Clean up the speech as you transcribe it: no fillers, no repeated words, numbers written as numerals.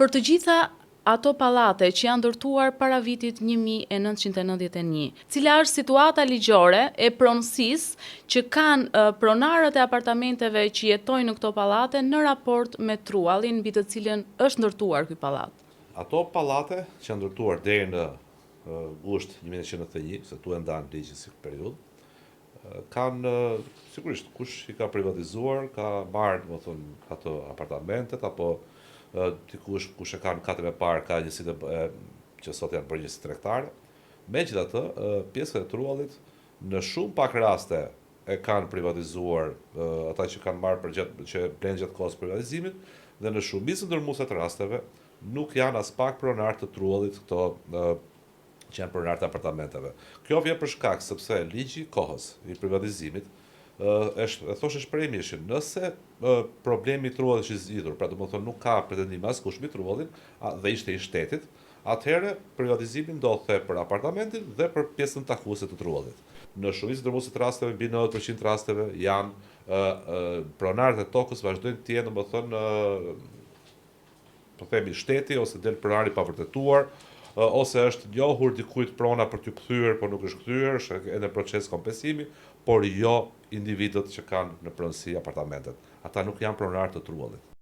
Për të gjitha ato pallate që janë ndërtuar para vitit 1991, cila është situata ligjore e pronësisë që kanë pronarët e apartamenteve që jetojnë në këto pallate në raport me truallin mbi të cilën është ndërtuar ky pallat? Ato pallate që janë ndërtuar deri në gusht 1991, se tu e ndan ligji si periudhë, kanë, sigurisht, kush i ka privatizuar, ka marrë, domethënë, ato apartamentet, apo dikush kush e ka në katin e parë, ka njësitë që sot janë bërë njësi tregtare. Megjithatë, pjesën e truallit në shumë pak raste e kanë privatizuar ata që kanë marrë për gjatë, që blenë gjatë kohës privatizimit, dhe në shumicën dërmuese të rasteve nuk janë aspak pronar të truallit këto që janë pronarë të apartamenteve. Kjo vjen për shkak sepse ligji i kohës i privatizimit është e thoshte shprehimisht që nëse problemi i truallit është i zgjidhur, pra domethënë nuk ka pretendim askush mbi truallin dhe ishte i shtetit, atëherë privatizimi ndodhte për apartamentin dhe për pjesën takuese të truallit. Në shumicën dërmuese të rasteve, mbi 90% të rasteve janë pronarët e tokës vazhdojnë të jenë domethënë po themi shteti ose del pronari pa vërtetuar, ose është njohur dikujt prona për t'u kthyer, por nuk është kthyer, është ende proces kompensimi, por jo individët që kanë në pronësi apartamentet. Ata nuk janë pronarë të truallit.